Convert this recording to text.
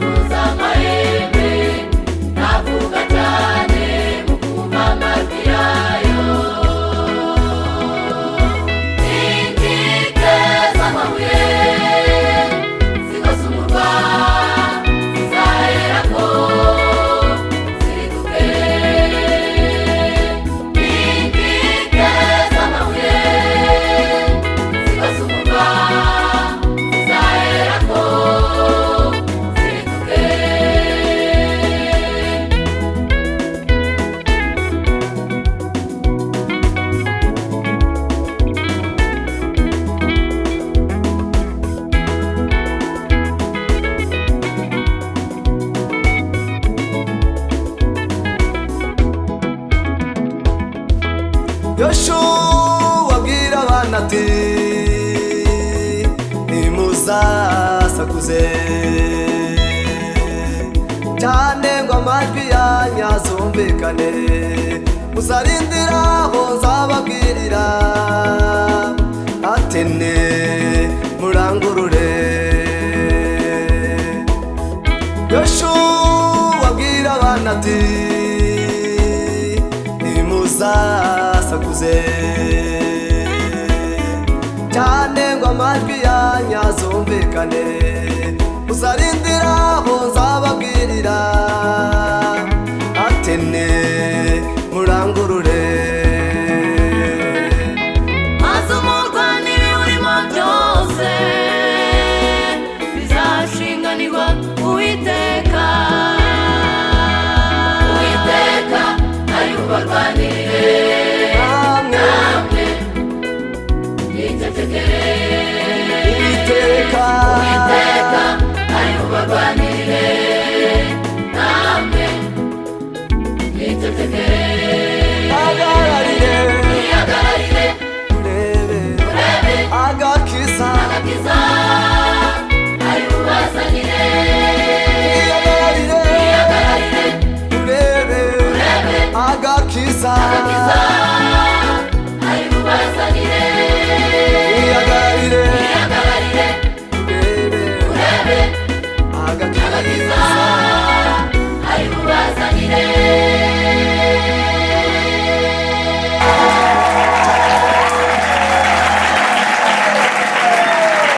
Nzavuza amahembe, navuga cyane mukumva amajwi yayo. Inkike z'amabuye zigose umurwa zizaherako ziriduke. Inkike z'amabuye zigose umurwa zizaherako ziriduke. Yoshuwa abwira abana ati ntimuzasakuze cyane ngo amajwi yanyu azumvikane, muzarindira aho nzababwirira, ati ni murangurure. Yoshuwa abwira abana ati ntimuzasakuze cyane ngo amajwi yanyu azumvikane, muzarindira aho nzababwirira, ati ni murangurure. Maze umurwa n'ibiwurimo byose bizashinganirwa Uwiteka. Uwiteka ari kubarwanirira.